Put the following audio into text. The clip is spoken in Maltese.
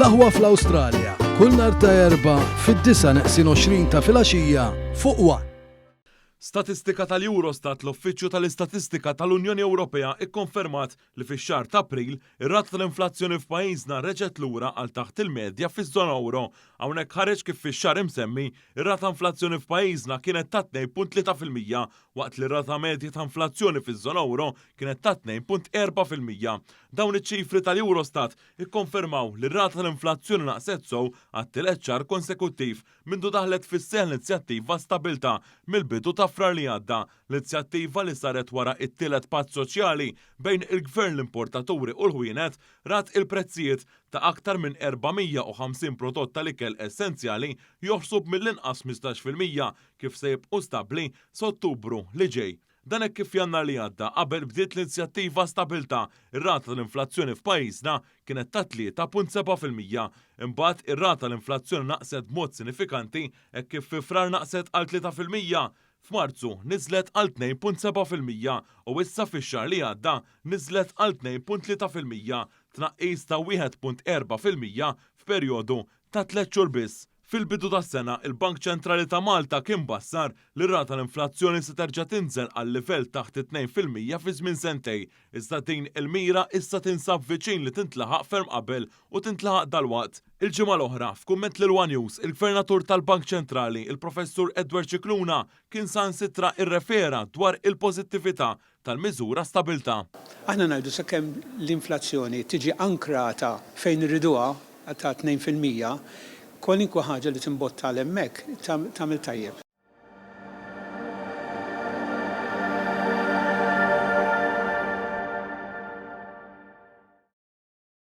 L-Aħwa fl-Awstralja, kull nhar ta' Erbgħa fid-disgħa neqsin 20 ta' filgħaxija fuq one. Statistika tal-Eurostat, l-Uffiċċju tal-Istatistika tal-Unjoni Ewropea ikkonfermat li fix-xahar t'April, ir-rata tal-inflazzjoni f'pajjiżna reġgħet lura għal taħt il-medja fiż-żona ewro. Hawnhekk ħareġ kif fix-xahar imsemmi, ir-rata inflazzjoni f'pajjiżna kienet ta' 2.3% waqt li r-rata medja ta' inflazzjoni fiż-żona ewro kienet ta' 2.4%. Dawn iċ-ċifri tal-Eurostat ikkonfermaw li r-rata tal-inflazzjoni naqset sew għat-tielet xahar konsekuttiv mindu daħlet fis-seħħ l-inizjattiva Stabbiltà mill-bidu ta' Frar li għadda. L-inizjattiva li saret wara t-tielet patt soċjali bejn il-Gvern, l-importaturi u l-ħwienet rat il-prezzijiet ta' aktar minn 450 prodott tal-ikel essenzjali joħrsu b'mill-inqas 15% kif se jibqgħu stabbli s'Ottubru li ġej. Dan hekk kif f'Jannar li għadda, qabel bdiet l-inzjattiva Stabbiltà, ir-rata tal-inflazzjoni f'pajjiżna kienet ta' 3.7%. Imbagħad ir-rata tal-inflazzjoni naqset b'mod sinifikanti hekk kif fi Frar naqset għal 3%, f'Marzu niżlet għal 2.7% u issa fix-xahar li għadda niżlet għal 2.3%, tnaqqis ta' 1.4% f'perjodu ta' tlett xhur biss. Fil-bidu tas-sena, il-Bank Ċentrali ta' Malta kien bassar li r-rata tal-inflazzjoni se terġa' tinżel għal livell taħt it-2% fi żmien sentejn, iżda din il-mira issa tinsab viċin li tintlaħaq ferm qabel u tintlaħaq dalwaqt. Il-ġimgħa l-oħra, f'kumment lil one News, il-Gvernatur tal-Bank Ċentrali, il-Professur Edward Scicluna, kien saħansitra rrefera dwar il-pożittività tal-miżura stabilità. Aħna ngħidu sakemm l-inflazzjoni tiġi ankrata fejn irriduha ta' 2%, kwalinkwe ħaġa li timbotta għal hemmhekk tagħmel tajjeb.